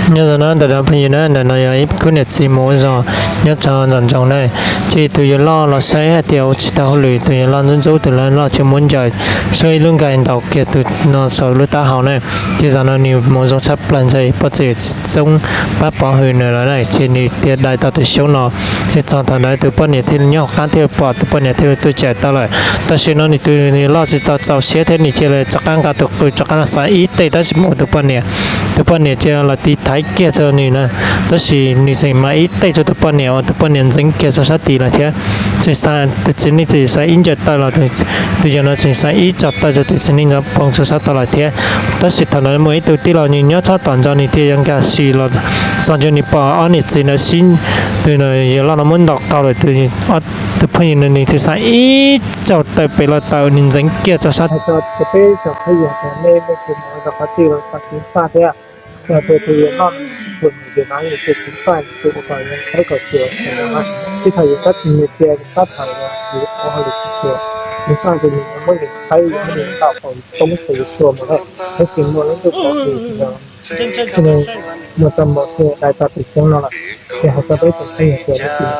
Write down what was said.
Nyob zoo na ntawm no phooj ywg na, ntawm no yog ib khub niam txiv mus ua zog nyob rau ntawm nroog na. Ces tus yawg loj los saib hais tias ua tsis tau hauj lwm, tus yawg loj ntxub ntxub, tus yawg loj tsis muab ncaws, suab ib lub nkaus ntaus kiag tus no saum lub taub hau na. Ces zaum no nws mus zoo tshaj plaws ntag, poj txwm txoob pab pov hwm nws lawm na, ces nws thiaj dai tau tus xyoob no. Ces txog thaum ntawd tus poj niam thiaj nyob hauv qab thiaj pom, tus poj niam thiaj li tuaj cawm tau lawm. Tam sim no nws tus loj tsis txaus txaus siab thiab, nws cia li rov qab nqa tus qws rov qab los xav ib teg tab sis mus tus poj niam, tus poj niam cia li los tiv thaiv kiag rau nws na. Tab sis nws tseem mas ib teg rau tus poj niam uas tus poj niam ntxeev kiag rau sab tid lawm thiab. Tseem xav, tus txiv neej tseem xav ib ncaws taw los, tus yawg no tseem xav ib tsom taw rau tus txiv neej ntawd poob rau sab tod lawm thiab. Tab sis thaum ntawd muaj ib tug tij laug nws nyob tshaj tom ntawd, nws thiaj yuav nkag siab los txog ntua, nws pom ob niam txiv ntawd sib, tus yawg loj no muab ntaus qaug lawm, tus phooj ywg no nws thiaj xav ib tsom taw pem los tau, nws ntxeev kiag rau sab. Hais txog peb tsoom phooj ywg hais tias nej leej twg mus rau qhov twg los tau ceev faj thiab. Yog tias tus yawg loj no tsuas mus yawg no yog tus ceev faj, tus uas kom yawg qhaib kom xyuas, tib thaum yawg tab tsis mus cia, tab thaum yus ua hauj lwm tsis xyuas, ceev faj ces nws yuav muab yus qhaib, yuav muab yus ntaus kom yus poob kom yus tuag mus lawm. Tab sis muaj lub ntuj pov hwm, muaj txoj moo thiaj dai tau tus xyoob no lawm. Ces hais txog peb tsoom phooj ywg tias leej twg